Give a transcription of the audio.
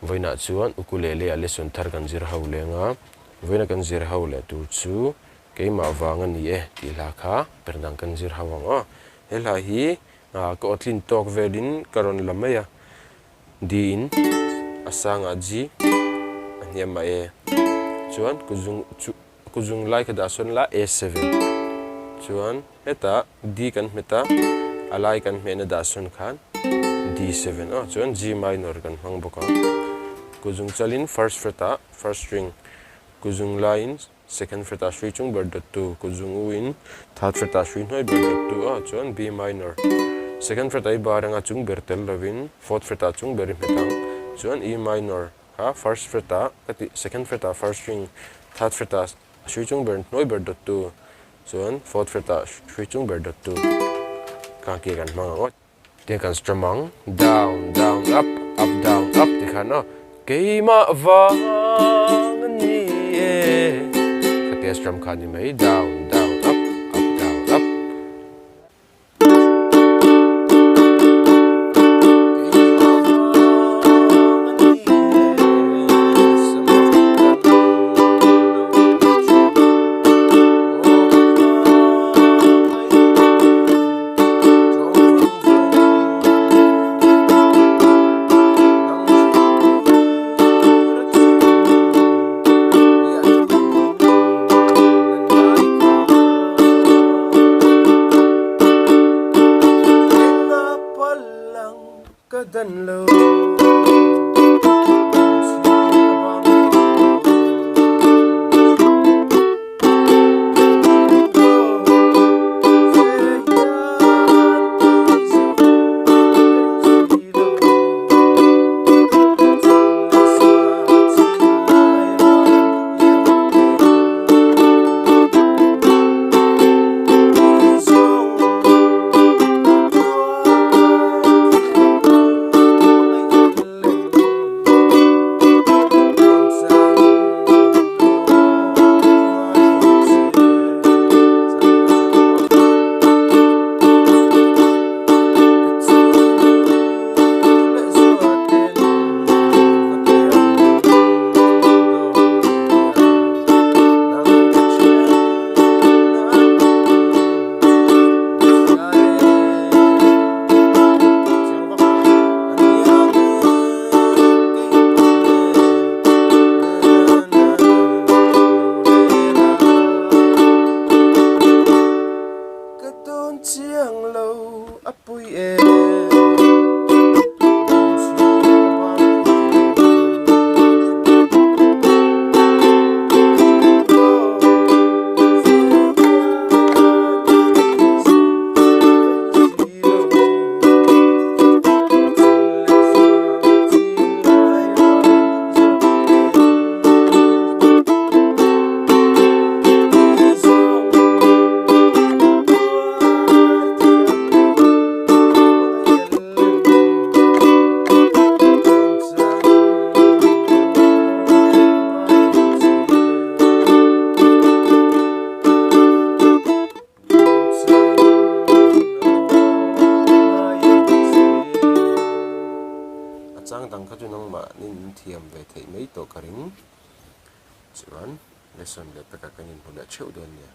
Vawiinah chuan ukulele ah lesson thar kan zir ho leng a, vawiina kan zir ho leh tur chu keimah vang a ni e tih hla kha per dang kan zir ho ang aw. He hla hi ka awtlin tawk velin ka rawn la mai a, D in a sangah G a hniamah E chuan kuzung chu kuzung lai kha dah sawn la A7 chuan hetah D kan hmet a, a lai kan hmehna dah sawn khan D7 aw chuan G minor kan hmang bawk ang. Kuzung chalin first fret ah first string, kuzung laiin second fret ah hrui chung ber dawttu, kuzung u in third fret ah hrui hnuai ber dawttu aw chuan B minor. Second fret ah i bar anga chung ber tel lovin fourth fret ah chung ber i hmet ang chuan E minor kha first fret ah ka tih second fret ah first string, third fret ah hrui chung ber hnuai ber dawttu. Chuan fourth fret ah hrui chung ber dawt tu kha ke kan hmang ang aw. Tiang kan strum ang down down up up down up ti khan aw keimah vang a ni e khatia strum kha a ni mai down down up up down up. Ka dan lo Ka tawn chiang lo a pui e. A chang dang kha chu nangmahni min thiam ve theih mai tawh ka ring. Chuan lesson leh pekah kan inhmu leh theuh dawn nia.